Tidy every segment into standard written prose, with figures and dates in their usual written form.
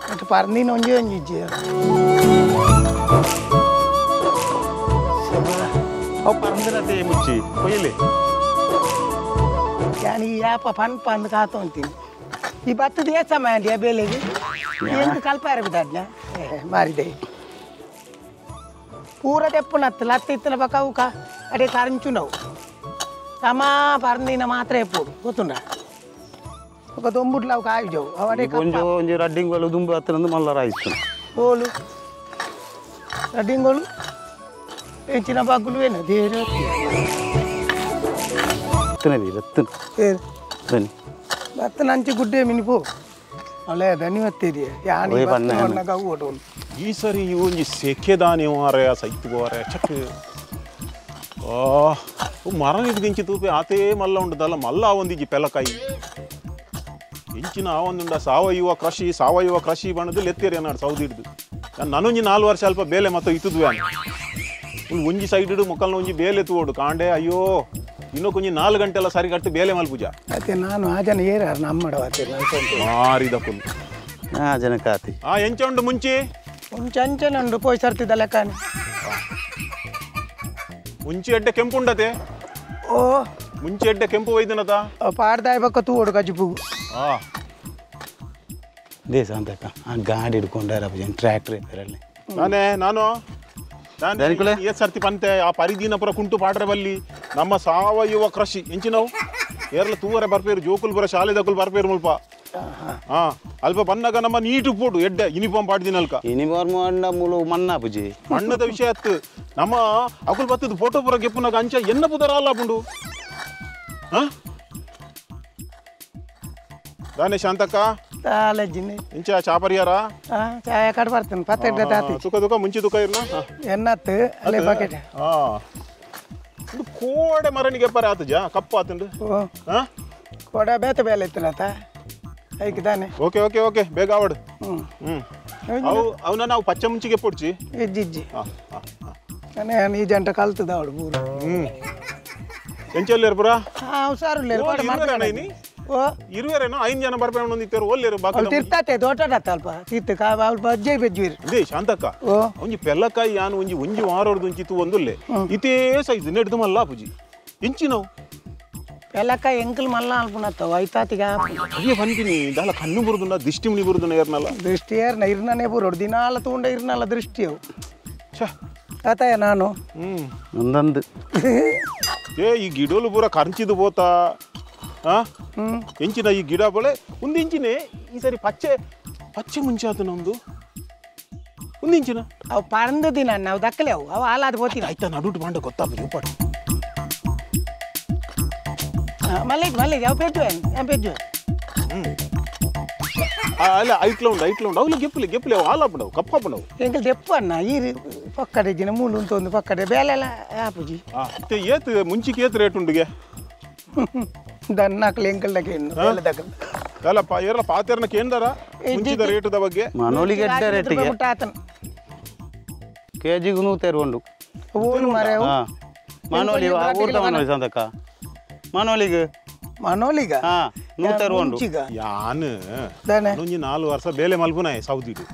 ಮತ್ತೆ ಪರ್ನಿನ ಒಂಜಿ ಒಂಜಿ ಇಜ್ಜಿ ಅವು ಪರ್ಂದಿನತೆ ಮುಚ್ಚಿ ಕೊಯ್ಲಿ ಯಾನ್ ಈ ಯಾಪ ಪನ್ ಪಂದ್ ಕಾತೊಂತೀನಿ ಈ ಬತ್ತದ ಏ ಸಮಯ ಅಂಡಿ ಆ ಬೇಲೆಗೆ ಎಂತ ಕಲ್ಪಾರ ಬಿದ್ದಾಡ್ನ ಮಾರಿದೆ ಪೂರ ತೆಪ್ಪುನತ್ತು ಲತ್ತ ಇತ್ತನ ಬಕ್ಕ ಅವು ಅಡೆ ಕರಂಚುನವು ಸಮ ಪರ್ನಿನ ಮಾತ್ರ ಎಪ್ಪೋಡು ಗೊತ್ತುಂಡ ఒక దొంబుట్లో ఒక ఆయుజవు అవడే కొంచెం ಒಂಜಿ ರಡ್ಡಿಂಗೋಲು ದುಂಬು ಹತ್ತಿರಂದು ಮಲ್ಲರ ಆಯಿತು ఓలు రడ్డింగోలు పెంచిన బగ్గులు వేనా దేరు తినవి రత్తు ధని బత్త నంచి గుడ్డే మినిపో ಅಲ್ಲೇ ಧನ್ಯವಾದ ಯಾನಿ ಓಟು ಈ ಸರಿ ಒಂಜಿ ಸೆಕೆದಾನೆ ಮಾರಾಯ ಸೈತು ಮಾರಾಯ ಚಕ್ ಮರನಿಗೆ ದಿಂಚಿ ತೂಪೆ ಆತೇ ಮಲ್ಲ ಉಂಟದಲ್ಲ ಮಲ್ಲ ಒಂದಿಜ್ಜಿ ಪೆಲಕಾಯಿ ಇಂಚಿನ ಆವೊಂದುಂಡ ಸಾವಯವ ಕೃಷಿ ಸಾವಯವ ಕೃಷಿ ಬಣ್ಣದು ಲೆತ್ತೇರಿ ಅನ್ನಾಡು ಸೌದಿ ಹಿಡ್ದು ನಾನೊಂಜಿ 4 ವರ್ಷ ಅಲ್ಪ ಬೇಲೆ ಮತ್ತು ಇತ್ತುದ್ವೆ ಒಂಜಿ ಸೈಡ್ ಇಡು ಮೊಕ್ಕಲ್ನ ಒಂಜಿ ಬೇಲೆ ತೂಡು ಕಾಂಡೆ ಅಯ್ಯೋ ಇನ್ನೂ ಕೊಂಜಿ 4 ಗಂಟೆ ಎಲ್ಲ ಸರಿ ಕಟ್ಟು ಬೇಲೆ ಮಲ್ಪುಜ ಅತ್ತೆ ನಾನು ಆ ಜನ ಏರಾರು ನಮ್ಮಡವ ಮಾರಿದ ಫುಲ್ ಆ ಜನ ಕಾತಿ ಆ ಎಂಚ ಉಂಡು ಮುಂಚಿ ಮುಂಚೆ ಅಂಚನೆ ಉಂಡು ಪೋಯ್ ಸರ್ತಿದ್ದ ಲೆಕ್ಕನೆ ಮುಂಚೆ ಎಡ್ಡೆ ಕೆಂಪು ಉಂಡತೆ ಓ ಮುಂಚೆ ಎಡ್ಡೆ ಕೆಂಪು ಒಯ್ದನತ ಪಾಡ್ದಾಯ ಬಕ್ಕ ತೂಡು ಕಜಿಪು ದೇಶ ಅಂತಕ್ಕ ಆ ಗಾಡಿ ಹಿಡ್ಕೊಂಡಾರ ಟ್ರ್ಯಾಕ್ಟರ್ ಇದ್ದಾರಲ್ಲಿ ನಾನೇ ನಾನು ನಾನು ಸರ್ತಿ ಪಂತೆ ಆ ಪರಿದಿನ ಪುರ ಕುಂಟು ಪಾಡ್ರೆ ಬಲ್ಲಿ ನಮ್ಮ ಸಾವಯವ ಕೃಷಿ ಎಂಚಿನವು ಏರ್ಲ ತೂವರೆ ಬರ್ಪೇರು ಜೋಕುಲ್ ಬರ ಶಾಲೆ ದಕುಲ್ ಬರ್ಪೇರು ಮುಲ್ಪ ಹಾ ಅಲ್ಪ ಬನ್ನಾಗ ನಮ್ಮ ನೀಟು ಪೋಡು ಎಡ್ಡೆ ಯೂನಿಫಾರ್ಮ್ ಪಾಡ್ದಿನ ಅಲ್ಕ ಯೂನಿಫಾರ್ಮ್ ಅಂಡ ಮೂಲು ಮಣ್ಣ ಪೂಜಿ ಮಣ್ಣದ ವಿಷಯ ಅತ್ತು ನಮ್ಮ ಅಕುಲ್ ಬತ್ತದ ಫೋಟೋ ಪುರ ಗೆಪ್ಪುನಾಗ ಅಂಚ ಎನ್ನ ಪುದರ ಅಲ್ಲ ಪುಂಡು ಹಾ ದಾನೆ ಶಾಂತಕ್ಕ ಇಂಚ ಚಾಪರಿಯಾರ ಚಾಯ ಕಡ್ ಬರ್ತೇನೆ ಪತ್ತೆಡ್ಡೆ ತಾತಿ ತುಕ ತುಕ ಮುಂಚಿ ತುಕ ಇರ್ನ ಎನ್ನತ್ತು ಅಲ್ಲೇ ಬಕೆಟ್ ಹಾ ಇದು ಕೋಡೆ ಮರಣಿಗೆ ಪರ ಆತಜ ಕಪ್ಪು ಆತುಂಡು ಹಾ ಕೋಡೆ ಬೇತೆ ಬೇಲೆ ಇತ್ತನತ ಐಕ್ ದಾನೆ okay okay okay ಬೇಗ ಆವಡು ಹ್ಞೂ ಅವು ಅವನ ನಾವು ಪಚ್ಚ ಮುಂಚಿಗೆ ಪೊಡ್ಚಿ ಇಜ್ಜಿ ನಾನೇ ಈ ಜಂಟ ಕಲ್ತದ ಅವಳು ಪೂರ ಹ್ಞೂ ಎಂಚಲ್ಲೇರು ಪುರ ಹಾಂ ಹುಷಾರು ಓ ಇರುವೆರೇನೋ 5 ಜನ ಬರ್ಪೇಣ ಒಂದಿತ್ತೇರು ಓಲ್ಲೇರು ಬಾಕಿ ತಿರ್ತಾತೆ ದೊಡ್ಡಾತ ಅಲ್ಪ ತಿರ್ತು ಅಲ್ಪ ಅಜ್ಜೆ ಬೆಜ್ಜಿರು ಇದೇ ಶಾಂತಕ್ಕ ಒಂಜಿ ಪೆಲ್ಲಕಾಯಿ ಯಾನು ಒಂಜಿ ಒಂಜಿ ವಾರೊಡ್ದು ಒಂಜಿತ್ತು ಒಂದುಲ್ಲೆ ಇತೇ ಸೈಜ್ ನೆಡ್ದು ಮಲ್ಲ ಪೂಜಿ ಇಂಚಿನವು ಪೆಲ್ಲಕಾಯಿ ಎಂಕಲ್ ಮಲ್ಲ ಅಲ್ಪುನತ್ತವ ಐತಾತಿಗ ಅಯ್ಯ ಬಂದಿನಿ ದಾಲ ಕಣ್ಣು ಬರುದುಂಡ ದೃಷ್ಟಿ ಮುನಿ ಬರುದುಂಡ ಏರ್ನಲ್ಲ ದೃಷ್ಟಿ ಏರ್ನ ಇರ್ನನೇ ಬರೋಡು ದಿನಾಲ ತೂಂಡ ಇರ್ನಲ್ಲ ದೃಷ್ಟಿ ಅವು ಛ ಆತಾಯ ನಾನು ಒಂದೊಂದು ಏ ಈ ಗಿಡೋಲು ಪೂರ ಕರ್ಚಿದು ಪೋತಾ ಎಂಚಿನ ಈ ಗಿಡ ಬಳೆ ಒಂದು ಇಂಚಿನೇ ಈ ಸರಿ ಪಚ್ಚೆ ಪಚ್ಚೆ ಮುಂಚೆ ಆತು ನಮ್ದು ಒಂದು ಇಂಚಿನ ಅವು ಪರಂದ ದಿನ ನಾವು ದಕ್ಕಲೆ ಅವು ಅವು ಹಾಲಾದ ಹೋಗ್ತೀನಿ ಆಯ್ತಾ ನಡುಟು ಬಾಂಡ ಗೊತ್ತಾಗ ಉಪ್ಪಾಡು ಮಲ್ಲೇಜ್ ಮಲ್ಲೇಜ್ ಅವು ಪೆಜ್ಜು ಏನು ಪೆಜ್ಜು ಅಲ್ಲ ಐಟ್ಲ ಉಂಡು ಐಟ್ಲ ಉಂಡು ಅವಳು ಗೆಪ್ಪಲೆ ಗೆಪ್ಪಲೆ ಅವು ಹಾಲಾಪುಂಡವು ಕಪ್ಪಾಪುಂಡವು ಎಂಕಲ್ ದೆಪ್ಪು ಅಣ್ಣ ಈ ಪಕ್ಕಡೆ ಜಿನ ಮೂಲು ಉಂಟು ಒಂದು ಪಕ್ಕಡೆ ಬೇಲೆಲ್ಲ ಆಪುಜಿ ಏತ್ ಮುಂಚಿಗೆ ಏತ್ ರೇಟ್ ಉಂಡುಗೆ ದನ್ನಾಕಲಿ ಎಂಕಲ್ಡಕ್ಕೆ ಅಲ್ಲ ಏರಲ್ಲ ಪಾತೇರ್ನ ಕೇಂದ್ರ ಮುಂಚಿದ ರೇಟದ ಬಗ್ಗೆ ಮನೋಲಿಗೆ ಎಡ್ಡೆ ರೇಟಿಗೆ ಕೆಜಿಗೆ 160 ಉಂಡು ಓನು ಮಾರೆ ಮನೋಲಿ ಊರ್ದ ಮನೋಲಿ ಸಂತಕ್ಕ ಮನೋಲಿಗೆ ಮನೋಲಿಗ ಹಾ 160 ಉಂಡು ಯಾನು ಒಂಜಿ 4 ವರ್ಷ ಬೇಲೆ ಮಲ್ಪುನಾಯ್ ಸೌದಿಡು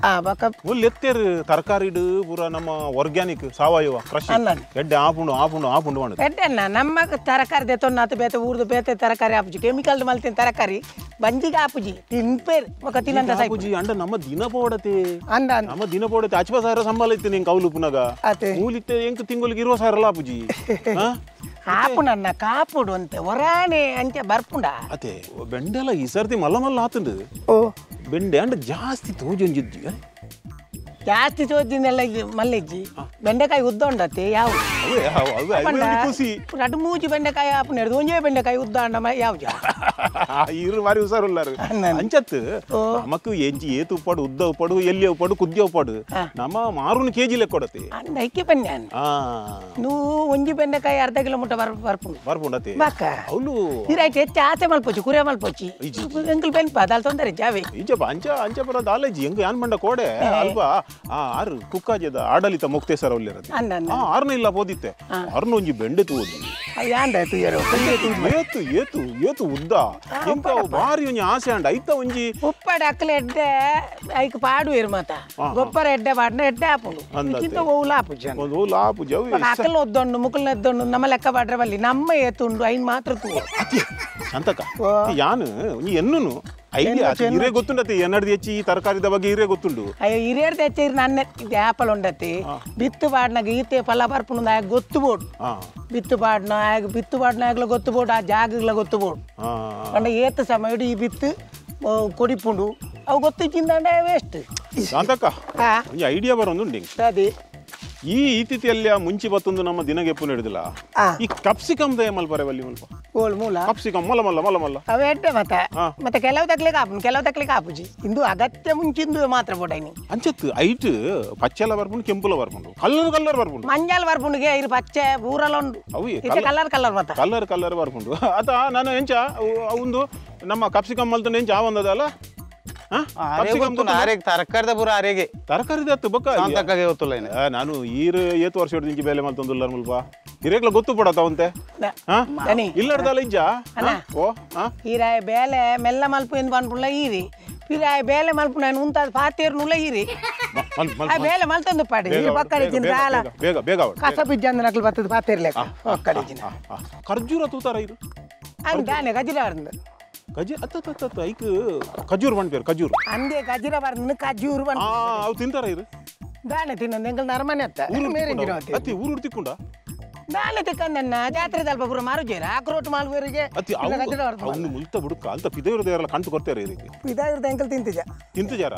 ಮುಲ್ ಎತ್ತೇರು ತರಕಾರಿಡು ಪೂರ ನಮ್ಮ ಆರ್ಗ್ಯಾನಿಕ್ ಸಾವಯವ ಕೃಷಿ ಎಡ್ಡೆ ಆಪುಂಡು ಆಪುಂಡು ಆಪುಂಡು ಮಾಡೋದು ಎಡ್ಡೆ ನಮ್ಮ ತರಕಾರಿ ದೆತ್ತೊನ್ನಾತ ಬೇತೆ ಊರ್ದು ಬೇತೆ ತರಕಾರಿ ಆಪುಜಿ ಕೆಮಿಕಲ್ ಮಲ್ತಿನ ತರಕಾರಿ ಬಂಜಿಗೆ ಆಪುಜಿ ತಿನ್ಪೇರು ఒక ತಿನ್ನಂತ ಆಪುಜಿ ಅಂಡ ನಮ್ಮ ದಿನ ಪೋಡತೆ ಅಂದ ನಮ್ಮ ದಿನ ಪೋಡತೆ ಅಚ್ಪ ಸಾವಿರ ಸಂಬಳ ಇತ್ತು ನಿಂಗೆ ಕೌಲು ಪುನಗ ಮೂಲಿತ್ತೆ ಎಂಕ್ ತಿಂಗಳಿಗೆ 20 ಸಾವಿರ ಆಪುಜಿ ಕಾಪುನನ್ನ ಕಾಪುಡು ಅಂತೆ ಹೊರಾಣೆ ಅಂಚೆ ಬರ್ಪುಂಡ ಅದೇ ಬೆಂಡೆಲ್ಲ ಈ ಸರ್ತಿ ಮಲ್ಲ ಮಲ್ಲ ಆತಂದು ಓ ಬೆಂಡೆ ಅಂಡ ಜಾಸ್ತಿ ತೋಜೊಂಜಿದ್ದಿ ಜಾಸ್ತಿ ತೋಜಿನೆಲ್ಲ ಮಲ್ಲಿಜ್ಜಿ ಬೆಂಡೆಕಾಯಿ ಉದ್ದ ಉಂಡತ್ತೆ ಯಾವ ರಡು ಮೂಜಿ ಬೆಂಡೆಕಾಯಿ ಆಪುನ ಒಂಜೇ ಬೆಂಡೆಕಾಯಿ ಉದ್ದ ಅಂಡ ಯಾವ ಇರು ಬಾರಿ ಹುಷಾರುಲ್ಲಾರು ಅಂಚತ್ತು ನಮಕ್ ಎಂಚಿ ಏತು ಉಪ್ಪಾಡು ಉದ್ದ ಉಪ್ಪಾಡು ಎಲ್ಲಿ ಉಪ್ಪಾಡು ಕುದ್ಯ ಉಪ್ಪಾಡು ನಮ್ಮ ಮಾರುನ ಕೆಜಿ ಲೆಕ್ಕ ಕೊಡತ್ತೆ ಅಂದ ಐಕೆ ಬನ್ನಿ ನೀವು ಒಂಜಿ ಬೆಂಡೆಕಾಯಿ ಅರ್ಧ ಕಿಲೋಮೀಟರ್ ಬರ್ಪುಂಡು ಬರ್ಪುಂಡತ್ತೆ ಬಾಕ ಅವಳು ಇರಾಯ್ತು ಹೆಚ್ಚು ಆಸೆ ಮಲ್ಪೊಚ್ಚಿ ಕುರೆ ಮಲ್ಪೊಚ್ಚಿ ಎಂಕಲ್ ಬೆನ್ಪ ಅದಾಲ್ ತೊಂದರೆ ಜಾವೆ ಈಜಪ್ಪ ಅಂಚ ಅಂಚ ಬರ ದಾಲೇಜಿ ಹೆಂಗ ಯಾನ್ ಬಂಡ ಕೋಡೆ ಅಲ್ಪ ಆ ಆರು ಕುಕ್ಕಾಜದ ಆಡಳಿತ ಮುಕ್ತೇಸರ ಅವ್ಲಿರತ್ತೆ ಆರ್ನ ಇಲ್ಲ ಬೋದಿತ್ತೆ ಆರ್ನ ಒಂಜಿ ಬೆಂಡೆ ತೂದು ಯಾಂದಾಯ್ತು ಏತು ಏತು ಏತು ಉದ್ದ ಎಂಕ ಭಾರಿ ಒಂಜಿ ಆಸೆ ಅಂಡ ಐತ ಒಂಜಿ ಉಪ್ಪಡ ಅಕ್ಕಲ ಎಡ್ಡೆ ಐಕ್ ಪಾಡುವೇರು ಮಾತ ಗೊಬ್ಬರ ಎಡ್ಡೆ ಪಾಡ್ನ ಎಡ್ಡೆ ಆಪುಂಡು ಇಂಚಿಂತ ಓವುಲ ಆಪುಜಿ ಓವುಲ ಆಪುಜಿ ಅವು ಅಕ್ಕಲ್ನ ಒದ್ದೊಂಡು ಮುಕುಲ್ನ ಎದ್ದೊಂಡು ನಮ್ಮ ಲೆಕ್ಕ ಪಾಡ್ರೆ ಬಲ್ಲಿ ನಮ್ಮ ಏತುಂಡು ಐನ್ ಮಾತ್ರ ತೂ ಶಾಂತಕ್ಕ ಯಾನು ಒಂಜಿ ಎನ್ನುನು ಐಡಿಯಾ ಹಿರೇ ಗೊತ್ತುಂಡತಿ ಎನ್ನಡ್ದು ಹೆಚ್ಚಿ ಈ ತರಕಾರಿದ ಬಗ್ಗೆ ಹಿರೇ ಗೊತ್ತುಂಡು. ಅಯ್ಯೋ ಹಿರಿಯರ್ದು ಹೆಚ್ಚಿ ನನ್ನ ಆಪಲ್ ಉಂಡತಿ ಬಿತ್ತು ಪಾಡ್ನಾಗ ಈತೆ ಫಲ ಬರ್ಪುಂಡು ಆಗ ಗೊತ್ತು ಬೋಡು ಬಿತ್ತು ಪಾಡ್ನ ಆಗ ಬಿತ್ತು ಪಾಡ್ನ ಆಗಲ ಗೊತ್ತು ಬೋಡು ಆ ಜಾಗಗಳ ಗೊತ್ತು ಬೋಡು ಅಂಡ ಏತ ಸಮಯ ಈ ಬಿತ್ತು ಕೊಡಿಪುಂಡು ಅವು ಗೊತ್ತಿಚ್ಚಿಂದ ವೇಸ್ಟ್. ಶಾಂತಕ್ಕ ಒಂಜಿ ಐಡಿಯಾ ಬರೋದುಂಡು ಅದೇ ಈ ಈತಿಥಿಯಲ್ಲಿ ಮುಂಚೆ ಬತ್ತೊಂದು ನಮ್ಮ ದಿನಗೆಪ್ಪು ನಡೆದಿಲ್ಲ ಈ ಕಪ್ಸಿಕಮ್ ದಯ ಮಲ್ಪರೆ ಬಲ್ಲಿ ಮಲ್ಪ ಓಲ್ ಮೂಲ ಕಪ್ಸಿಕಮ್ ಮಲ್ಲ ಮಲ್ಲ ಮಲ್ಲ ಮಲ್ಲ ಅವೆ ಎಡ್ಡೆ ಮತ್ತೆ ಮತ್ತೆ ಕೆಲವು ತಕ್ಲಿಕ್ಕೆ ಆಪುನು ಕೆಲವು ತಕ್ಲಿಕ್ಕೆ ಆಪುಜಿ ಇಂದು ಅಗತ್ಯ ಮುಂಚಿಂದು ಮಾತ್ರ ಬೋಡೈನಿ ಅಂಚತ್ತು ಐಟ್ ಪಚ್ಚೆಲ್ಲ ಬರ್ಪುಂಡು ಕೆಂಪುಲ ಬರ್ಪುಂಡು ಕಲ್ಲರ್ ಕಲ್ಲರ್ ಬರ್ಪುಂಡು ಮಂಜಲ್ ಬರ್ಪುಂಡುಗೆ ಇರು ಪಚ್ಚೆ ಪೂರಲ ಉಂಡು ಅವು ಕಲರ್ ಕಲರ್ ಮತ್ತೆ ಕಲರ್ ಕಲರ್ ಬರ್ಪುಂಡು ಅತ ನಾನು ಎಂಚ ಒಂದು ನಮ್ಮ ಕಪ್ಸಿಕಮ್ ಮಲ್ತಂಡು ಎಂಚ ಆವಂದದಲ್ಲ ತರಕಾರಿದ ಪೂರ ಅರೆಗೆ ತರಕಾರಿದ ಬೊಕ್ಕ ನಾನು ಈರು ಏತು ವರ್ಷ ಹಿಡ್ದು ಬೇಲೆ ಮಲ್ತೊಂದುಲ್ಲ ಮುಲ್ಪ ಹಿರೇಗ್ಲ ಗೊತ್ತು ಪಡತ ಅವಂತೆ ಇಲ್ಲಡ್ದಲ್ಲ ಇಜ್ಜ ಓ ಈರಾಯ ಬೇಲೆ ಮೆಲ್ಲ ಮಲ್ಪು ಎಂದು ಪನ್ಪುಲ್ಲ ಈರಿ ಪಿರಾಯ ಬೇಲೆ ಮಲ್ಪು ನಾನು ಉಂತಾದ ಪಾತೇರ್ನುಲ್ಲ ಈರಿ ಬೇಲೆ ಮಲ್ತೊಂದು ಪಾಡಿ ಪಕ್ಕಡಿಜಿನ ಬೇಗ ಬೇಗ ಕಸ ಬಿಜ್ಜಂದ ನಕಲು ಬರ್ತದೆ ಪಾತೇರ್ಲೆಕ್ಕ ಪಕ್ಕಡಿಜಿನ ಖರ್ಜೂರ ತೂತಾರ ಇದು ದಾನೆ ಗಜಿರ ಗಜಿ ಅತ್ತ ಅತ್ತ ಅತ್ತ ಐಕ್ ಖಜೂರ್ ಪನ್ಪೇರು ಖಜೂರ್ ಅಂದೆ ಗಜಿರ ಬರ್ದು ಖಜೂರ್ ಬನ್ ಅವು ತಿಂತಾರ ಇರು ದಾನೆ ತಿನ್ನೊಂದು ಎಂಕಲ್ ನರಮನೆ ಅತ್ತ ಅತ್ತಿ ಊರು ತಿಕ್ಕೊಂಡ ದಾನೆ ತಿಕ್ಕಂದನ್ನ ಜಾತ್ರೆ ದಲ್ಪ ಪೂರ ಮಾರುಜೇರ ಆಕ್ರೋಟ್ ಮಾಲ್ವೇರಿಗೆ ಅತ್ತಿ ಅವನು ಮುಲ್ತ ಬುಡುಕ ಅಂತ ಪಿದೈರದ ಯಾರಲ್ಲ ಕಂಟು ಕೊಡ್ತಾರೆ ಇದಕ್ಕೆ ಪಿದೈರದ ಎಂಕಲ್ ತಿಂತಿಜ ತಿಂತಿಜಾರ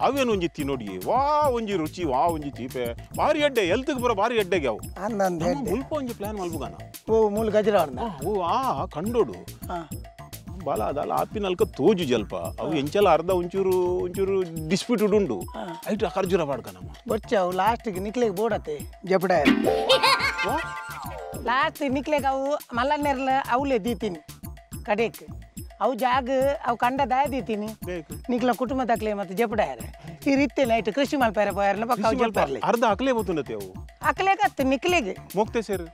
ಅವೇನು ಒಂಜಿ ತಿ ನೋಡಿ ವಾ ಒಂಜಿ ರುಚಿ ವಾ ಒಂಜಿ ಚೀಪೆ ಭಾರಿ ಎಡ್ಡೆ ಎಲ್ತಿಗೆ ಬರೋ ಭಾರಿ ಎಡ್ಡೆಗೆ ಅವು ಅಂದಂದು ಮುಲ್ಪ ಒಂಜಿ ಪ್ಲಾನ್ ಮಲ್ಪುಗಾನ ಓ ಮೂಲ ಗಜಿರ ಓ ಆ ಕಂಡೋಡು ಬಾಲ ಅದಲ್ಲ ಆಪಿನಲ್ಕ ತೋಜು ಜಲ್ಪ ಅವು ಎಂಚಲ ಅರ್ಧ ಒಂಚೂರು ಒಂಚೂರು ಡಿಸ್ಪ್ಯೂಟ್ ಉಂಡು ಐಟು ಖರ್ಜೂರ ಪಾಡ್ಕ ನಮ್ಮ ಬೊಚ್ಚ ಅವು ಲಾಸ್ಟಿಗೆ ನಿಕ್ಲೆಗೆ ಬೋಡತ್ತೆ ಜಪಡ ಲಾಸ್ಟ್ ನಿಕ್ಲೆಗೆ ಅವು ಮಲ್ಲನೆರ್ಲ ಅವಲೇ ದೀತೀನಿ ಕಡೆಕ್ ಅವು ಜಾಗ ಅವು ಕಂಡ ದಾಯ ದೀತೀನಿ ನಿಕ್ಲ ಕುಟುಂಬ ತಕ್ಲೆ ಮತ್ತೆ ಜಪಡ ಈ ರೀತಿ ನೈಟ್ ಕೃಷಿ ಮಲ್ಪಾರ ಪೋಯಾರನ ಪಕ್ಕ ಅವು ಜಪರ್ಲೆ ಅರ್ಧ ಅಕ್ಲೆ ಬೋತುಂಡತೆ ಅವು ಅಕ್ಲೇಗತ್ತೆ ನಿಕ್ಲೆಗೆ ಮೋಕ್ತೆ ಸೇರು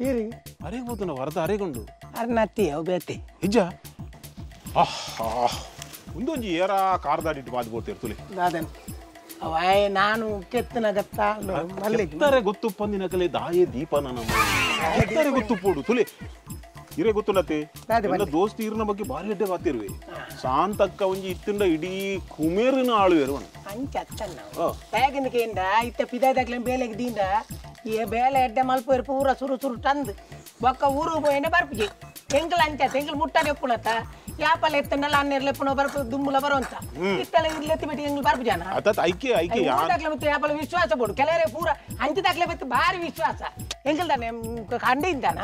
ಏರಿ ಅರೆಗೆ ಬೋತುಂಡ ಅರ್ಧ ಅರೆಗುಂಡು ಅರ್ನತ್ತಿ ಅವು ಬೇತೆ ನಿಜ ಒಂದೊಂಜಿ ಏರ ಕಾರ್ದಾಡಿಟ್ಟು ಬಾದ್ ಬೋತಿರ್ ತುಲಿ ದಾದನ್ ಅವಾಯ್ ನಾನು ಕೆತ್ತನ ಗತ್ತ ಮಲ್ಲೆ ಗೊತ್ತು ಪಂದಿನ ಕಲೆ ದಾಯೆ ದೀಪ ನನ್ನ ಕೆತ್ತಾರೆ ಗೊತ್ತು ಪೋಡು ತುಲಿ ಇರೇ ಗೊತ್ತುಂಡತೆ ಎಲ್ಲ ದೋಸ್ತಿ ಇರ್ನ ಬಗ್ಗೆ ಭಾರಿ ಎಡ್ಡೆ ಬಾತಿರುವೆ ಶಾಂತಕ್ಕ ಒಂಜಿ ಇತ್ತುಂಡ ಇಡೀ ಕುಮೇರಿನ ಆಳು ಇರುವನು ಅಂಚ ಅತ್ತನ್ನ ತಯಾಗಿಂದ ಕೇಂದ ಇತ್ತ ಪಿದಾದಾಗ್ಲೆ ಬೇಲೆಗೆ ದಿಂದ ಈ ಬೇಲೆ ಎಡ್ಡೆ ಮಲ್ಪೇರು ಪೂರ ಸುರು ಸುರು ತಂದು ಬೊಕ್ಕ ಊರು ಪೋಯಿನ ಬರ್ಪುಜಿ ಎಂಕಲ್ ಅಂಚ ಎಂಕಲ್ ಮುಟ್ಟಾರೆ ಎಪ್ಪುಣತ್ತ ಯಾಪಲ ಎತ್ತನಲ್ಲ ಅನ್ನೆರ್ಲೆ ಎಪ್ಪುಣ ಬರ್ಪು ದುಂಬುಲ ಬರುವಂತ ಇತ್ತಲ ಇರ್ಲೆತ್ತಿ ಬಿಟ್ಟು ಎಂಗ್ಲು ಬರ್ಪು ಜನ ಅತ್ತ ಐಕೆ ಐಕೆ ದಾಖಲೆ ಮತ್ತೆ ಯಾಪಲ ವಿಶ್ವಾಸ ಬೋಡು ಕೆಲವರೇ ಪೂರ ಅಂಚ ದಾಖಲೆ ಮತ್ತೆ ಭಾರಿ ವಿಶ್ವಾಸ ಎಂಕಲ್ ತಾನೆ ಕಂಡಿಂದಾನ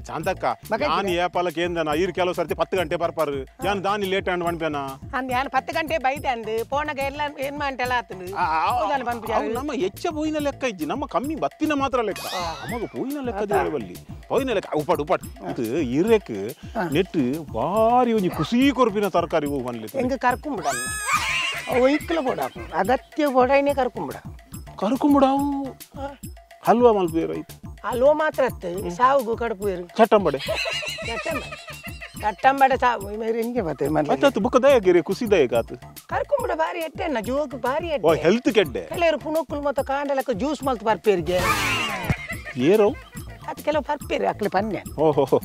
ಶಾಂತಕ್ಕ ನಾನು ಯಾಪಲ ಕೇಂದನ ಇರ್ ಕೆಲವು ಸರ್ತಿ 10 ಗಂಟೆ ಬರ್ಪಾರು ಯಾನ್ ದಾನಿ ಲೇಟ್ ಅಂಡ್ ಪನ್ಪೇನ ಅಂದ್ ಯಾನ್ 10 ಗಂಟೆ ಬೈದೆ ಅಂದ್ ಪೋಣಗ ಎಲ್ಲ ಏನ್ ಮಂಟೆಲ್ಲ ಆತನು ಅವು ನಮ್ಮ ಹೆಚ್ಚ ಪೋಯಿನ ಲೆಕ್ಕ ಇಜ್ಜಿ ನಮ್ಮ ಕಮ್ಮಿ ಬತ್ತಿನ ಮಾತ್ರ ಲೆಕ್ಕ ನಮಗ ಪೋಯಿನ ಲೆಕ್ಕ ಬಲ್ಲಿ ಪೋಯಿನ ಲೆಕ್ಕ ಉಪಾಡು ಉಪಾಡು ಇದು ಇರೇಕ್ ನೆಟ್ಟು ಭಾರಿ ಒಂಜಿ ಖುಷಿ ಕೊರ್ಪಿನ ತರಕಾರಿ ಹೂ ಬನ್ಲಿ ಎಂಗ ಕರ್ಕೊಂಬಿಡ ಒಯ್ಕಲ ಬೋಡ ಅಗತ್ಯ ಬೋಡೈನೇ ಕರ್ಕೊಂಬಿಡ ಕರ್ಕೊಂಬಿಡವು ಹಲ್ವಾ ಮಲ್ಪೇರು ಐತು ಹಲ್ವಾ ಮಾತ್ರ ಅತ್ತೆ ಸಾವುಗು ಕಡುಪು ಚಟ್ಟಂಬಡೆ ಚಟ್ಟಂಬಡೆ ಸಾವು ಹಿಂಗೆ ಮತ್ತೆ ಮತ್ತೆ ಬುಕ್ಕ ದಯಗಿರಿ ಖುಷಿ ದಯಕ ಆತು ಕರ್ಕೊಂಬಿಡ ಭಾರಿ ಎಟ್ಟೆಣ್ಣ ಜೋಗ್ ಭಾರಿ ಎಟ್ಟೆ ಹೆಲ್ತ್ ಕೆಡ್ಡೆ ಕೆಲವರು ಪುನಕ್ಕುಲ್ ಮತ್ತು ಕಾಂಡಲಕ್ಕ ಜ್ಯೂಸ್ ಮಲ್ತು ಬರ್ಪೇರಿಗೆ ಏರೋ ಅದು ಕೆಲವು ಬರ್ಪೇರಿ ಅಕ್ಲೆ ಪನ್ಯ ಓಹೋ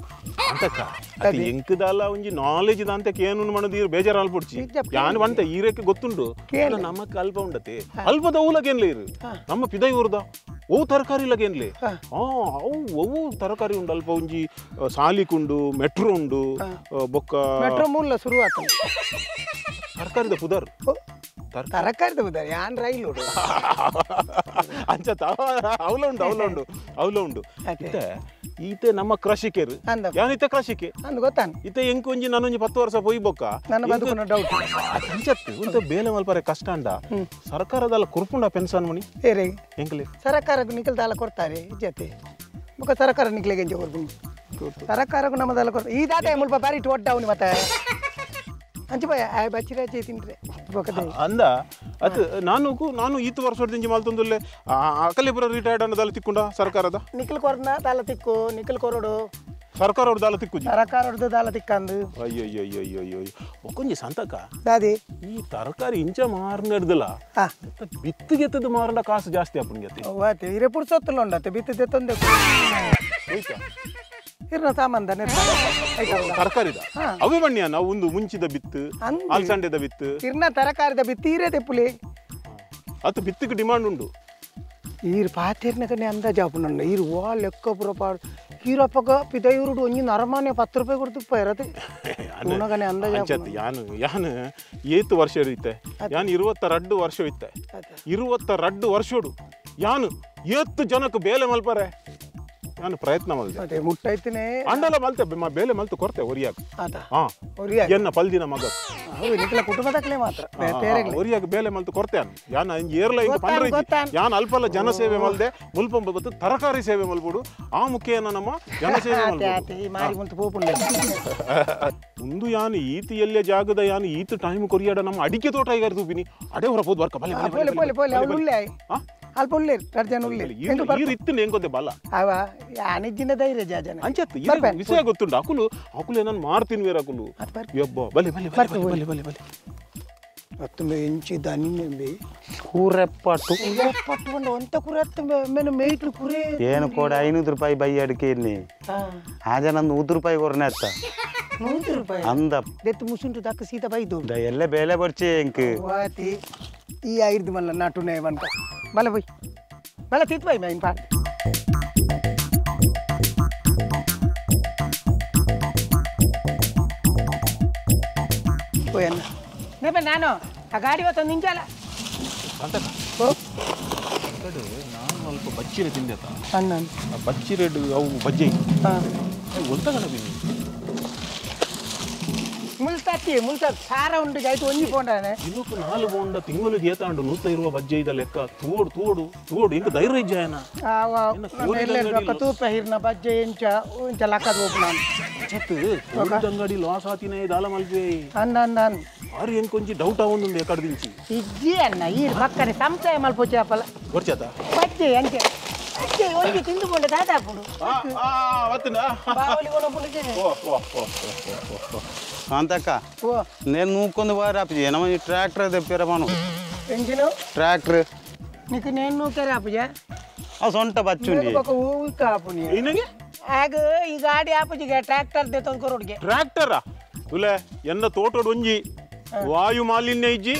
ಅಂತಕ್ಕ ಅದು ಎಂಕದಲ್ಲ ಒಂಜಿ ನಾಲೆಜ್ ದಾಂತಕ್ಕೆ ಏನು ಮಾಡೋದು ಬೇಜಾರು ಅಲ್ಪುಡ್ಚಿ ಯಾನ್ ಬಂತ ಈರಕ್ಕೆ ಗೊತ್ತುಂಡು ನಮಕ್ ಅಲ್ಪ ಉಂಡತೆ ಅಲ್ಪದ ಊಲಗೇನ್ಲೇ ಇರು ನಮ್ಮ ಪಿದೈ ಊರ್ದ ಓ ತರಕಾರಿ ಇಲ್ಲಗೇನ್ಲೇ ಅವು ಅವು ತರಕಾರಿ ಉಂಡು ಅಲ್ಪ ಒಂಜಿ ಸಾಲಿಕುಂಡು ಮೆಟ್ರೋ ಉಂಡು ಬೊಕ್ಕ ಮೆಟ್ರೋ ಮೂಲ ಶುರು ಆತ ತರಕಾರಿದ ಪುದರ್ ತರಕಾರಿದ ಪುದರ್ ಯಾನ್ ರೈಲು ಅಂಚ ಅವಲ ಉಂಡು ಅವಲ ಉಂಡು ಅವಲ ಉಂಡು ಇತ್ತೆ ಈತೆ ನಮ್ಮ ಕೃಷಿಕರು ಯಾನಿತ್ತೆ ಕೃಷಿಕೆ ಗೊತ್ತಾನ ಇತ್ತೆ ಎಂಕ್ ಒಂಜಿ ನಾನೊಂಜಿ 10 ವರ್ಷ ಪೋಯಿ ಬೊಕ್ಕ ನನ್ನ ಬದುಕುನ ಡೌಟ್ ಅಂಚತ್ತು ಒಂತ ಬೇಲೆ ಮಲ್ಪರೆ ಕಷ್ಟ ಅಂಡ ಸರ್ಕಾರದಲ್ಲ ಕುರ್ಪುಂಡ ಪೆನ್ಷನ್ ಮಣಿ ಏರೇ ಎಂಕ್ಲೆ ಸರ್ಕಾರಕ್ಕೆ ನಿಕಲ್ದಾಲ ಕೊಡ್ತಾರೆ ಜೊತೆ ಬೊಕ್ಕ ಸರ್ಕಾರ ನಿಕ್ಲೆಗೆ ಎಂಚ ಕೊರ್ಪುಂಡು ಸರ್ಕಾರಕ್ಕೂ ನಮ್ಮದಲ್ಲ ಕೊಡ್ತಾರೆ ಈ ದಾತ ಮುಲ್ಪ ಬಾರಿ ಒಡ್ಡವನಿ ಮತ್ತೆ ಅಂಚು ಬಾಯ ಬಚ್ಚಿರಾಚೆ ತಿಂಟ್ರೆ ಅಂದ ಅದು ನಾನು ನಾನು ಈತ ವರ್ಷ ಮಲ್ತೊಂದುಲ್ಲೆ ಅಕಲಿಪುರ ರಿಟೈರ್ಡ್ ಅನ್ನೋದಲ್ಲ ತಿಕ್ಕೊಂಡ ಸರ್ಕಾರದ ನಿಖಲ್ ಕೊರ್ನ ತಾಲ ತಿಕ್ಕು ನಿಖಲ್ ಕೊರಡು ಸರ್ಕಾರ ದಾಲ ತಿಕ್ಕುಜಿ ಸರಕಾರ ದಾಲ ತಿಕ್ಕಂದು ಅಯ್ಯೋ ಅಯ್ಯೋ ಅಯ್ಯೋ ಅಯ್ಯೋ ಒಕ್ಕೊಂಜಿ ಸಂತಕ ದಾದಿ ಈ ತರಕಾರಿ ಇಂಚ ಮಾರ್ನೆಡ್ದಲ್ಲ ಬಿತ್ತಿಗೆತ್ತದ ಮಾರಂಡ ಕಾಸು ಜಾಸ್ತಿ ಆಪುಂಡು ವಾತೆ ಇರೆ ಪುರ್ಸೊತ್ತುಲ ಉಂಡತ್ತೆ ಬಿತ್ತಿದೆ ತೊಂದೆ ಇರ್ನ ಸಾಮಾನ್ ತರಕಾರಿದ ಅವೇ ಬಣ್ಣಿಯ ನಾವು ಒಂದು ಮುಂಚಿದ ಬಿತ್ತು ಅಲ್ಸಂಡೆದ ಬಿತ್ತು ಇರ್ನ ತರಕಾರಿದ ಬಿತ್ತು ಈರೆ ತೆಪ್ಪುಲಿ ಅದು ಬಿತ್ತಿಗೆ ಡಿಮಾಂಡ್ ಉಂಡು ಈರು ಪಾತೇರ್ನಕನೆ ಅಂದಾಜು ಆಪುಂಡು ಈರು ವಾ ಲೆಕ್ಕ ಪೂರ ಪಾಡು ಈರಪ್ಪಗ ಪಿದಯೂರುಡು ಒಂಜಿ ನರಮಾನೆ 10 ರೂಪಾಯಿ ಕೊಡ್ತು ಇರತ್ತೆ ಉಣಗನೆ ಅಂದಾಜು ಅಂಚತ್ತು ಯಾನು ಯಾನು ಏತು ವರ್ಷ ಇರುತ್ತೆ ಯಾನು 22 ವರ್ಷ ಇತ್ತೆ 22 ವರ್ಷೋಡು ಯಾನು ಏತ್ತು ಜನಕ್ಕೆ ಬೇಲೆ ಮಲ್ಪರೆ ನಾನು ಪ್ರಯತ್ನ ಮಲ್ತೆ ಮುಟ್ಟೈತಿನೇ ಅಂಡಲ ಮಲ್ತೆ ಬೇಲೆ ಮಲ್ತು ಕೊರ್ತೆ ಒರಿಯಾಗ ಹಾ ಎನ್ನ ಪಲ್ದಿನ ಮಗ ನಿಖಲ ಕುಟುಂಬದಕ್ಲೆ ಮಾತ್ರ ಒರಿಯಾಗ ಬೇಲೆ ಮಲ್ತು ಕೊರ್ತೆ ಯಾನ ಏರ್ಲ ಹಿಂಗ ಪಂಡ್ರ ಯಾನ್ ಅಲ್ಪಲ್ಲ ಜನಸೇವೆ ಮಲ್ದೆ ಮುಲ್ಪಂಬ ಬತ್ತು ತರಕಾರಿ ಸೇವೆ ಮಲ್ಬೋಡು ಆ ಮುಖೇನ ನಮ್ಮ ಜನಸೇವೆ ಮಲ್ಬೋದು ಒಂದು ಯಾನು ಈತ ಎಲ್ಲೇ ಜಾಗದ ಯಾನು ಈತ ಟೈಮ್ ಕೊರಿಯಾಡ ನಮ್ಮ ಅಡಿಕೆ ತೋಟ ಈಗ ತೂಪಿನಿ ಅಡೆ ಹೊರ ಹೋದ್ ವರ್ಕ ಬಲೆ ಪೋಲೆ ಪೋಲೆ ಪೋಲೆ ಅವಳು ಉಳ್ಳೆ ಅಲ್ಪ ಉಳ್ಳೆ ಜನ ಉಳ್ಳೆ ಇತ್ತು ಹೆಂಗೊತ್ತೆ ಬಲ ಅವ ಯಾನಿಜ್ಜಿನ ಧೈರ್ಯ ಜಾಜನ ಅಂಚತ್ತು ವಿಷಯ ಗೊತ್ತುಂಟು ಅಕುಲು ಅಕುಲು ಏನನ್ನು ಮಾರ್ತೀನಿ ಬೇರೆ ಅಕುಲು ಯಬ್ಬ ಬಲೆ ಬಲೆ ಬಲೆ ಬಲೆ ಬಲೆ ಬಲೆ ಅತ್ತಂಬೆ ಎಂಚಿ ದನಿಂಬೆ ಕೂರೆಪ್ಪಟ್ಟು ಕೂರೆಪ್ಪಟ್ಟು ಒಂದು ಒಂತ ಕೂರೆತ್ತಂಬೆ ಮೇನು ಮೇಯ್ಟ್ಲು ಕೂರೆ ಏನು ಕೋಡ 500 ರೂಪಾಯಿ ಬೈ ಅಡಿಕೆ ಇಲ್ಲಿ ಆಜ ನಂದು 100 ರೂಪಾಯಿ ಕೊರನೆ ಅತ್ತ 100 ರೂಪಾಯಿ ಅಂದ ದೆತ್ತು ಮುಸುಂಟು ದಕ್ಕ ಸೀತ ಬೈದು ಎಲ್ಲ ಬೇಲೆ ಬರ್ಚಿ ಎಂಕ್ ವಾತಿ ಈ ಐದು ಮಲ್ಲ ನಾಟುನೇ ಬಂತ ಬಲೆ ಬೈ ಬಲೆ ತೀತ್ ಬೈ ಮೈನ್ ಪಾಟ್ ಹೋಯನ್ನ ನೇಪ ನಾನು ಆ ಗಾಡಿ ಹೊತ್ತು ನಿಂಚಲ್ಲ ನಾನು ಸ್ವಲ್ಪ ಬಚ್ಚಿರೆ ತಿಂದೆ ಆ ಬಚ್ಚಿರೆಡು ಅವು ಬಜ್ಜೆ ಒಲ್ತಗಣ ಬಿನ್ನಿ ಮುಲ್ತಾತಿ ಮುಲ್ತ ಸಾರ ಉಂಡು ಜಾಯ್ತು ಒಂಜಿ ಪೋಂಡಾನೆ ದಿನಕ್ಕೂ 4 ಬೋಂಡ ತಿಂಗಳು ಏತಾಂಡು ನೂತ ಇರುವ ಬಜ್ಜೆ ಇದ ಲೆಕ್ಕ ತೋಡು ತೋಡು ತೋಡು ಇಂಕ ಧೈರ್ಯ ಇಜ್ಜಾಯನ ತೂಪ ಹಿರ್ನ ಬಜ್ಜೆ ಎಂಚ ಇಂಚ ಲಕ್ಕದ ಹೋಗು ನಾನು ಚತ್ತು ಅಂಗಡಿ ಲಾಸ್ ಆತಿನೇ ದಾಲ ಮಲ್ಪೆ ಅಂದ ಅಂದ ಅಂದ ಆರು ಏನ್ ಕೊಂಚಿ ಡೌಟ್ ಆವೊಂದುಂಡು ಎಕಡೆ ದಿಂಚಿ ಇಜ್ಜಿ ಅನ್ನ ಈ ಪಕ್ಕನೆ ಸಂಶಯ ಮಲ್ಪೊಚ್ಚಿ ಅಪ್ಪಲ ಗೊರ್ಚತ ಬಜ್ಜೆ ಅಂಚೆ ಬಜ್ಜೆ ಒಂಜಿ ತಿಂದು ಪೋಂಡ ದಾದ ಹಾಪುಡು ಬಾವಲಿ ಕೊನಪುಂಡು ಓ ಓ ಓ ಓ ಕಾಂತಕ್ಕ నేను నూక్కొని పోయి ಏನೋ ಈ ಟ್ರ್ಯಾಕ್ಟರ್ తెప్పారా మనం ಎಂಜಿನು ಟ್ರ್ಯಾಕ್ಟರ್ నీకు నేను నూకేరా ఆపుజ ಆ ಸೊಂಟ ಬಚ್ಚುಂಡಿ ఒక ಊಕ ಆಪುನಿ ಏನಿಗೆ ಆಗ ಈ ಗಾಡಿ ಆಪುಜಿಗೆ ಟ್ರ್ಯಾಕ್ಟರ್ ದೆ ತಂದು ಟ್ರ್ಯಾಕ್ಟರ್ ಉಲೆ ಎನ್ನ ತೋಟೋಡು ಒಂಜಿ ವಾಯು ಮಾಲಿನ್ಯ ಇಜ್ಜಿ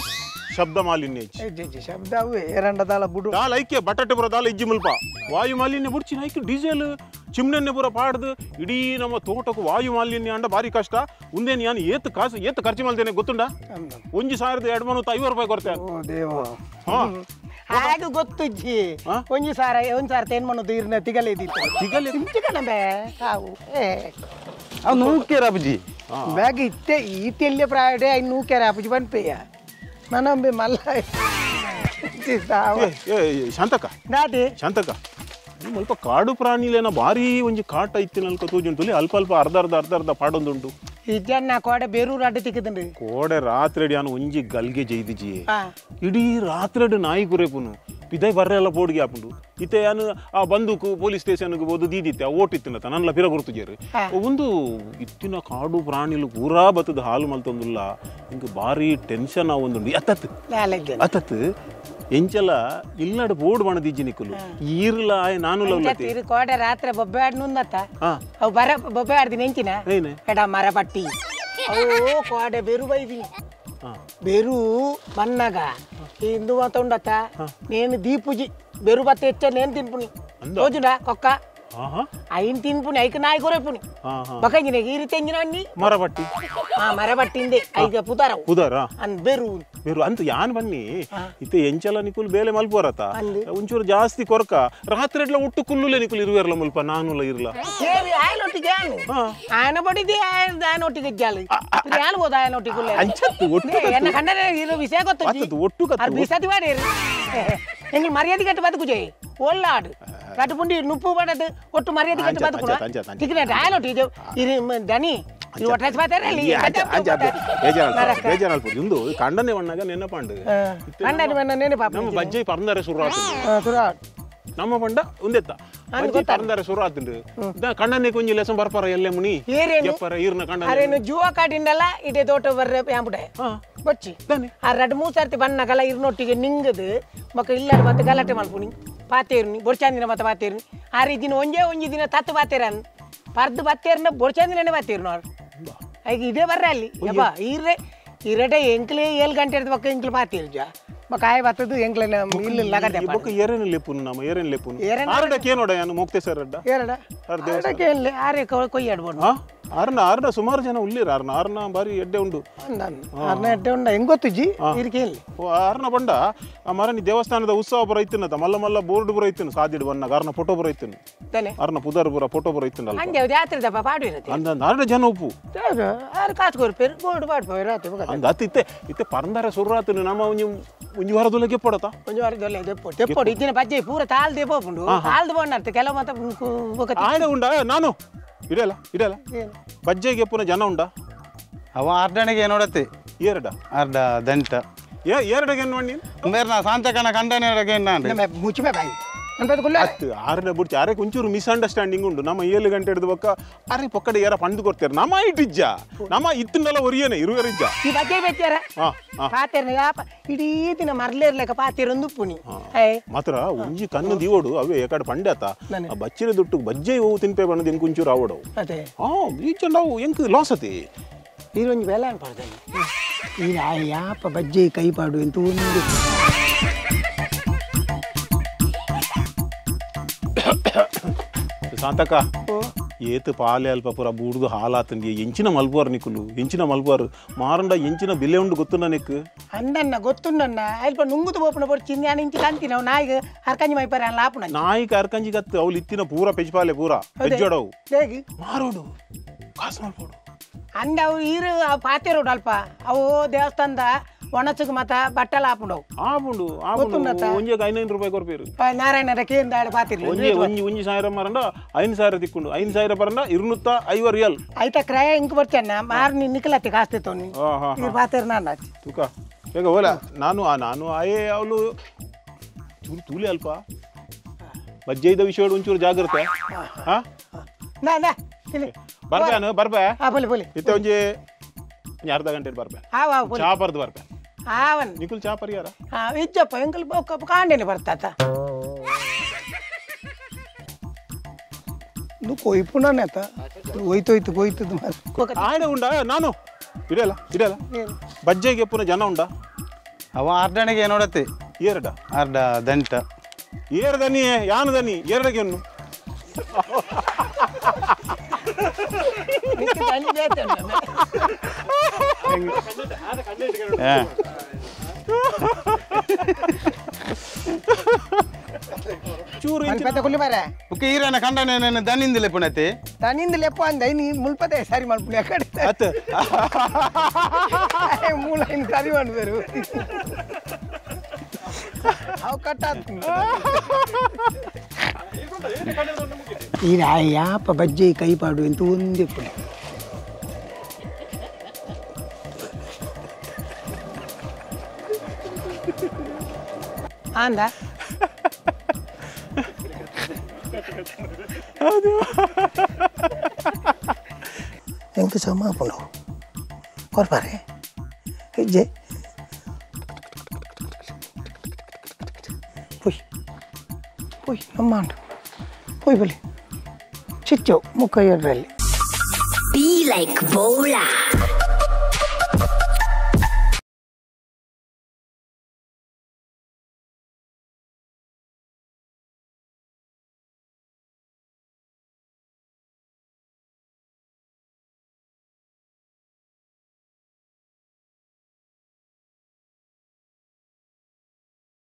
ಶಬ್ದ ಮಾಲಿನ್ಯ ಇಜ್ಜಿ ಇಜ್ಜಿ ಶಬ್ದ ಅವೇ ಎರಂಡ ದಾಲ ಬುಡು ದಾಲ ಐಕೆ ಬಟಾಟೆ ಪುರ ದಾಲ ಇಜ್ಜಿ ಮುಲ್ಪ ವಾಯು ಮಾಲಿನ್ಯ ಬುಡ್ಚಿನ ಐಕೆ ಡೀಸೆಲ್ ಚಿಮ್ನೆನ್ನೆ ಪೂರ ಪಾಡ್ದು ಇಡೀ ನಮ್ಮ ತೋಟಕ್ಕೆ ವಾಯು ಮಾಲಿನ್ಯ ಅಂಡ ಭಾರಿ ಕಷ್ಟ ಉಂದೇನು ಯಾನು ಏತು ಕಾಸು ಏತು ಖರ್ಚು ಮಾಡ್ತೇನೆ ಗೊತ್ತುಂಡ ಒಂಜಿ 1250 ರೂಪಾಯಿ ಕೊಡ್ತೇನೆ ಓ ದೇವ ಹಾಗೆ ಗೊತ್ತುಜ್ಜಿ ಒಂಜಿ ಸಾರ ಒಂಜಿ ಸಾರ ತೇನ್ ಮಣ್ಣು ಇರ್ನ ತಿಗಲೆ ಇದ್ದಿತ್ತು ತಿಗಲೆ ತಿಂಚಿಕಣಬೆ ಸಾವು ಏ ಅವು ನೂಕೇರ ಅಪ್ಪಾಜಿ ಬ್ಯಾಗ್ ಇತ್ತೆ ಈತೆಲ್ಲೇ ಪ್ರಾಯಡೆ I ನೂಕೇರ ಅಪ್ಪಾಜಿ ಬನ್ಪೇಯ ನನಂಬೆ ಮಲ್ಲ ಶಾಂತಕ್ಕ ದಾದಿ ಶಾಂತಕ್ಕ ಅಲ್ಪ ಕಾಡು ಪ್ರಾಣಿಲೇನ ಭಾರಿ ಒಂಜಿ ಕಾಟ ಇತ್ತಿನಲ್ಕ ತೋಜುಂಟುಲಿ ಅಲ್ಪ ಅಲ್ಪ ಅರ್ಧ ಅರ್ಧ ಅರ್ಧ ಅರ್ಧ ಪಾಡೊಂದುಂಟು ಇಜ್ಜನ್ನ ಕೋಡೆ ಬೇರೂರು ಅಡ್ಡ ತಿಕ್ಕಿದಂಡು ಕೋಡೆ ರಾತ್ರಿ ಯಾನು ಒಂಜಿ ಗಲ್ಗೆ ಜೈದಿಜಿ ಇಡೀ ರಾತ್ರಿ ನಾಯಿ ಕುರೇಪುನು ಪಿದೈ ಬರ್ರೆ ಎಲ್ಲ ಬೋರ್ಡ್ಗೆ ಹಾಪುಂಡು ಇತ್ತೆ ಯಾನು ಆ ಬಂದೂಕು ಪೊಲೀಸ್ ಸ್ಟೇಷನ್ಗೆ ಬೋದು ದೀದಿತ್ತೆ ಆ ಓಟ್ ಇತ್ತಿನ ನನ್ನಲ್ಲ ಪಿರ ಗುರ್ತುಜೇರು ಒಂದು ಇತ್ತಿನ ಕಾಡು ಪ್ರಾಣಿಲು ಪೂರಾ ಬತ್ತದ ಹಾಲು ಮಲ್ತೊಂದುಲ್ಲ ಇಂಕ್ ಭಾರಿ ಟೆನ್ಷನ್ ಆವೊಂದುಂಡು ಅತ್ತತ್ತು ಅತ್ತತ್ತು ಎಂಚಲ ಇಲ್ಲಾಡು ಬೋರ್ಡ್ ಬಣದಿಜ್ಜಿ ನಿಕ್ಕುಲು ಈರ್ಲ ಆಯ್ ನಾನು ಲವ್ಲತಿ ಕೋಡೆ ರಾತ್ರಿ ಬೊಬ್ಬೆ ಆಡ್ ನುಂದತ್ತ ಅವು ಬರ ಬೊಬ್ಬೆ ಆಡ್ದಿನ ಎಂಚಿನ ಎಡ ಮರ ಪಟ್ಟಿ ಅವು ಕೋಡೆ ಬೆರು ಬೈದಿನಿ ಬೆರು ಬನ್ನಾಗ ಇಂದು ಮಾತ ಉಂಡತ್ತ నేను దీపుజಿ బెరు బత్త ఇచ్చా నేను తిన్పుని రోజునా కొక్క అయిన తిన్పుని ఐక నాయి కొరేపుని బకంజిన ఈ ರೀತಿ ಎಂಜಿನ ಅನ್ನಿ ಮರಬಟ್ಟಿ ಮರಬಟ್ಟಿಂದೆ ಐಗ ಪುದಾರ ಪುದಾರ ಅನ್ ಬೆರು ಬೆರು ಅಂತ ಯಾನ್ ಬನ್ನಿ ಇತ್ತೆ ಎಂಚಲ ನಿಕುಲ್ ಬೇಲೆ ಮಲ್ಪೋರತ ಒಂಚೂರು ಜಾಸ್ತಿ ಕೊರಕ ರಾತ್ರಿ ಎಡ್ಲ ಒಟ್ಟು ಕುಲ್ಲುಲೆ ನಿಕುಲ್ ಇರುವೆರ್ಲ ಮುಲ್ಪ ನಾನುಲ ಇರ್ಲ ಸೇರಿ ಆಯನೊಟ್ಟಿಗೆ ಆನು ಆಯನ ಬಡಿದಿ ಆಯನೊಟ್ಟಿಗೆ ಜಾಲಿ ಯಾನ್ ಬೋದ ಆಯನೊಟ್ಟಿಗೆ ಕುಲ್ಲೆ ಅಂಚತ್ತು ಒಟ್ಟು ಎನ್ನ ಕಂಡನೆ ಇರು ವಿಷಯ ಗೊತ್ತು ಅತ್ತದು ಒಟ್ಟು ಕತ್ತು ಅರ್ ಬಿಸತಿ ವಾಡೇರು ಎಂಗ್ಲ ಮರ್ಯಾದೆ ಕಟ್ಟು ಬದುಕುಜೆ ಒಲ್ಲಾಡು ಕಟ್ಟುಪುಂಡಿ ನುಪ್ಪು ಬಡದು ಒಟ್ಟು ಮರ್ಯಾದೆ ಕಟ್ಟು ಬದುಕುಣ ತಿಕ್ಕಿನ ಆಯನೊಟ್ಟಿಗೆ ಇರು ದನಿ ಇಂದು ಕಂಡನೆ ಬಣ್ಣಾಗ ನೆನಪಾಂಡು ಕಂಡನೆ ಬಣ್ಣ ನೆನಪ ನಮ್ಮ ಬಜ್ಜೈ ಪರಂದರೆ ಸುರು ನಮ್ಮ ಪಂಡ ಒಂದೆತ್ತ ಪರಂದರೆ ಶುರು ಆತುಂಡು ಕಣ್ಣನೆ ಕೊಂಜಿ ಲೆಸಂ ಬರ್ಪಾರ ಎಲ್ಲೆ ಮುನಿ ಎಪ್ಪರ ಈರ್ನ ಕಣ್ಣನೆ ಅರೇನು ಜುವ ಕಾಡಿಂಡಲ ಇಡೆ ತೋಟ ಬರ್ರೆ ಯಾಂಬುಡೆ ಬಚ್ಚಿ ಆ ರಡ್ ಮೂರು ಸರ್ತಿ ಬಣ್ಣಗಲ ಇರ್ನೊಟ್ಟಿಗೆ ನಿಂಗದು ಮಕ್ಕ ಇಲ್ಲಾಡು ಮತ್ತೆ ಗಲಾಟೆ ಮಲ್ಪುನಿ ಪಾತೇರ್ನಿ ಬೊರ್ಚಾಂದಿನ ಮತ್ತೆ ಪಾತೇರ್ನಿ ಆ ರೀತಿನ ಒಂಜೇ ಒಂಜಿ ದಿನ ತತ್ತು ಪಾತೇರನ್ ಪರ್ದು ಬತ್ತೇರ್ನ ಬೊರ್ಚಾಂದಿನೇ ಪಾತೇರ್ನು ಅವ್ರು ಈಗ ಇದೇ ಬರ್ರೆ ಅಲ್ಲಿ ಯಪ್ಪ ಈರ್ರೆ ಇರಡೆ ಎಂಕ್ಲೆ 7 ಗಂಟೆ ಪಕ್ಕ ಎಂಕ್ಲು ಪಾತೇರ್ಜ ಮಕ್ಕ ಆಯ್ ಬತ್ತದು ಎಂಕ್ಲೆ ಇಲ್ಲ ಲಗದೆ ಬೊಕ್ಕ ಏರೇನು ಲೆಪ್ಪುನು ನಮ್ಮ ಏರೇನು ಲೆಪ್ಪುನು ಆರಡಕ್ಕೆ ಏನೋಡ ಯಾನು ಮೋಕ್ತೆ ಸರ್ ಅಡ್ಡ ಏರಡ ಆರಡಕ್ಕೆ ಏನ್ಲೆ ಆರೆ ಕೊಯ್ಯಾಡ್ ಬೋಡು ಆರ್ನ ಆರ್ನ ಸುಮಾರು ಜನ ಉಳ್ಳೀರ ಆರ್ನ ಆರ್ನ ಬಾರಿ ಎಡ್ಡೆ ಉಂಡು ಆರ್ನ ಎಡ್ಡೆ ಉಂಡ ಹೆಂಗ್ ಗೊತ್ತುಜಿ ಇರ್ಕೆ ಇಲ್ಲಿ ಓ ಆರ್ನ ಬಂಡ ಆ ಮರನಿ ದೇವಸ್ಥಾನದ ಉತ್ಸವ ಬರ ಇತ್ತಿನದ ಮಲ್ಲ ಮಲ್ಲ ಬೋರ್ಡ್ ಬರ ಇತ್ತಿನ ಸಾದಿಡ್ ಬನ್ನಾಗ ಆರ್ನ ಫೋಟೋ ಬರ ಇತ್ತಿನ ಆರ್ನ ಪುದರ್ ಬರ ಫೋಟೋ ಬರ ಇತ್ತಿನ ಹಂಗೆ ಜಾತ್ರೆದಪ್ಪ ಪಾಡು ಇರತ್ತೆ ಅಂದ ಆರ್ನ ಜನ ಉಪ್ಪು ಆರು ಕಾಸು ಕೊರ್ಪೇರು ಬೋರ್ಡ್ ಪಾಡ್ಪೇರು ಆತು ಅಂದ ಅತ್ತ ಇತ್ತೆ ಇತ್ತೆ ಪರಂದರೆ ಸುರ್ರಾತನು ನಮ್ಮ ಒಂಜಿ ಒಂಜಿ ವಾರದೊಳಗೆ ಪಡತ ಒಂಜಿ ವಾರದೊಳಗೆ ದೆಪ್ಪೋಡು ದೆಪ್ಪೋಡು ಇದ್ದಿನ ಬಜ್ಜೆ ಪೂರ ತಾಲ್ ದೆಪ್ಪೋಪುಂಡು ತಾಲ್ದು ಬೋಂಡರ್ತ ಕೆಲವು ಮತ್ತೆ ಆಯ್ದ ಉಂಡ ನಾನು ಇಡಲ್ಲ ಇಡಲ್ಲ ಬಜ್ಜೆಗೆ ಪುನಃ ಜನ ಉಂಡ ಅವ ಅರ್ಡಣಿಗೆ ನೋಡತ್ತಿ ಏರಡ ಅರ್ಡ ದಂಟ ಏ ಏರಡಗೆ ನೋಡಿ ಬೇರೆ ನಾ ಸಾಂತಕನ ಕಂಡನೆ ನಾನು ಮುಚ್ಚಿ ಬಾಯಿ ಆರಡ ಬುಡ್ಚಿ ಅರೆ ಒಂಚೂರು ಮಿಸ್ಅಂಡರ್ಸ್ಟ್ಯಾಂಡಿಂಗ್ ಉಂಡು ನಮ್ಮ 7 ಗಂಟೆ ಹಿಡಿದು ಬೊಕ್ಕ ಅರೆ ಪೊಕ್ಕಡೆ ಏರ ಪಂಡು ಕೊಡ್ತಾರೆ ನಮ್ಮ ಇಟ್ಟಿಜ್ಜ ನಮ್ಮ ಇತ್ತಿನಲ್ಲ ಒರಿಯನೆ ಇರುವೆರಿಜ್ಜ ಈ ಬಜ್ಜೆ ಬೆಚ್ಚಾರ ಪಾತೇರ್ನ ಯಾಪ ಇಡೀ ದಿನ ಮರ್ಲೇರ್ಲೆಕ್ಕ ಪಾತೇರೊಂದು ಪುಣಿ ಮಾತ್ರ ಒಂಜಿ ಕಣ್ಣು ದಿವೋಡು ಅವೇ ಏಕಡೆ ಪಂಡ್ಯಾತ ಆ ಬಚ್ಚಿನ ದುಟ್ಟು ಬಜ್ಜೆ ಹೂವು ತಿನ್ಪೆ ಬಣ್ಣದ ಇಂಕೊಂಚೂರು ಆವಡವು ಅದೇ ಈ ಚಂಡವು ಎಂಕ್ ಲಾಸ್ ಅತಿ ಈರೊಂಜಿ ಬೇಲೆ ಅನ್ಪಡ್ತಾನೆ ಈ ಯಾಪ ಬಜ್ಜೆ ಕೈ ಪಾಡು ಎಂತ ಒಂದು ಶಾಂತಕ ಏತು ಪಾಲೆ ಅಲ್ಪ ಪೂರ ಬೂಡ್ದು ಹಾಲಾತಂಗೆ ಎಂಚಿನ ಮಲ್ಪುವಾರು ನಿಕ್ಕುಲು ಎಂಚಿನ ಮಲ್ಪುವಾರು ಮಾರಂಡ ಎಂಚಿನ ಬಿಲ್ಲೆ ಉಂಡು ಗೊತ್ತುಂಡ ನಿಕ್ಕು ಅಂದನ್ನ ಗೊತ್ತುಂಡನ್ನ ಅಲ್ಪ ನುಂಗುದು ಬೋಪನ ಬೊಡ್ಚಿ ನಾನು ಇಂಚಿ ಕಂತಿ ನಾವು ನಾಯಿಗೆ ಅರ್ಕಂಜಿ ಮೈಪಾರ ಲಾಪುನ ನಾಯಿಗೆ ಅರ್ಕಂಜಿ ಕತ್ತು ಅವಳು ಇತ್ತಿನ ಪೂರ ಪೆಜ್ಪಾಲೆ ಪೂರ ಪೆಜ್ಜೋಡವು ಮಾರೋಡು ಕಾಸು ಮಲ್ಪೋಡು ಅಂದ ಅವು ಈರು ಪಾತೇರೋಡು ಅಲ್ಪ ಅವು ದೇವಸ್ಥಾನದ ಒಣಸುಗೆ ಮತ ಬಟ್ಟಲ ಆಪುಂಡವು ಆಪುಂಡು ಆಪುಂಡು ಒಂಜೆಗೆ 500 ರೂಪಾಯಿ ಕೊರ್ಪೇರು ನಾರಾಯಣರ ಕೇಂದ್ರ ಪಾತಿರ್ಲಿ ಒಂಜಿ ಒಂಜಿ ಒಂಜಿ ಸಾವಿರ ಮಾರಂಡ 5000 ತಿಕ್ಕೊಂಡು 5000 ಬರಂಡ 250 ರಿಯಲ್ ಐತ ಕ್ರಯ ಇಂಕ್ ಬರ್ಚನ್ನ ಮಾರ್ನಿ ನಿಕಲತ್ತಿ ಕಾಸ್ತಿ ತೋನಿ ಈ ಪಾತೇರ್ ನಾನು ತುಕ ಬೇಗ ಹೋಲ ನಾನು ನಾನು ಆಯೇ ಅವಳು ಚೂರು ತೂಲೆ ಅಲ್ಪ ಬಜ್ಜೈದ ವಿಷಯ ಒಂಚೂರು ಜಾಗ್ರತೆ ಹಾ ನಾ ನಾ ಬರ್ಬೆ ಬರ್ಬೆ ಬೊಲೆ ಬೊಲೆ ಇತ್ತೆ ಒಂಜಿ ಅರ್ಧ ಗಂಟೆ ಬರ್ಬೆ ಚಾ ಬರ್ದು ಬರ್ಬೆ ಆವನ್ ನಿಕುಲ್ ಚಾ ಪರಿಯಾರ ಇಜ್ಜಪ್ಪ ಎಂಕಲ್ ಕಾಂಡೇನೆ ಬರ್ತಾತ ನು ಕೊಯ್ಪುಣನೇತ ಹೋಯ್ತು ಹೋಯ್ತು ಆಯ್ದ ಉಂಡ ನಾನು ಇಡಲ್ಲ ಇಡಲ್ಲ ಬಜ್ಜೆಗೆ ಪುನಃ ಜನ ಉಂಡ ಅವ ಅರ್ಡಣಿಗೆ ನೋಡತ್ತಿ ಏರಡ ಅರ್ಡ ದಂಟ ಏರದನಿ ಯಾನದನಿ ಏರಡಗೆ ಈರನ ಕಂಡನೆ ದನಿಂದ ಲೆಪ್ಪುನತಿ ದನಿಂದ ಲೆಪ್ಪ ಅಂದ ನೀ ಮುಲ್ಪದೆ ಸರಿ ಮಲ್ಪುಣಿ ಆ ಕಡೆ ಮೂಲ ಸರಿ ಮಾಡಿದರು ಅವು ಕಟ್ಟ ಈ ಯಾಪ ಬಜ್ಜೆ ಕೈ ಪಾಡು ಎಂತ ಒಂದೇ ಪುಣೆ ಅಂದ ಎಂಕ ಸಮಾಪುಂಡು ಕೊರ್ಪಾರೆ ಹೆಜ್ಜೆ ಪುಯ್ ಪುಯ್ ನಮ್ಮ ಪೋಯ್ ಬಲಿ ಚಿಚ್ಚು ಮುಖ ಎರಡರಲ್ಲಿ. Be like Bola.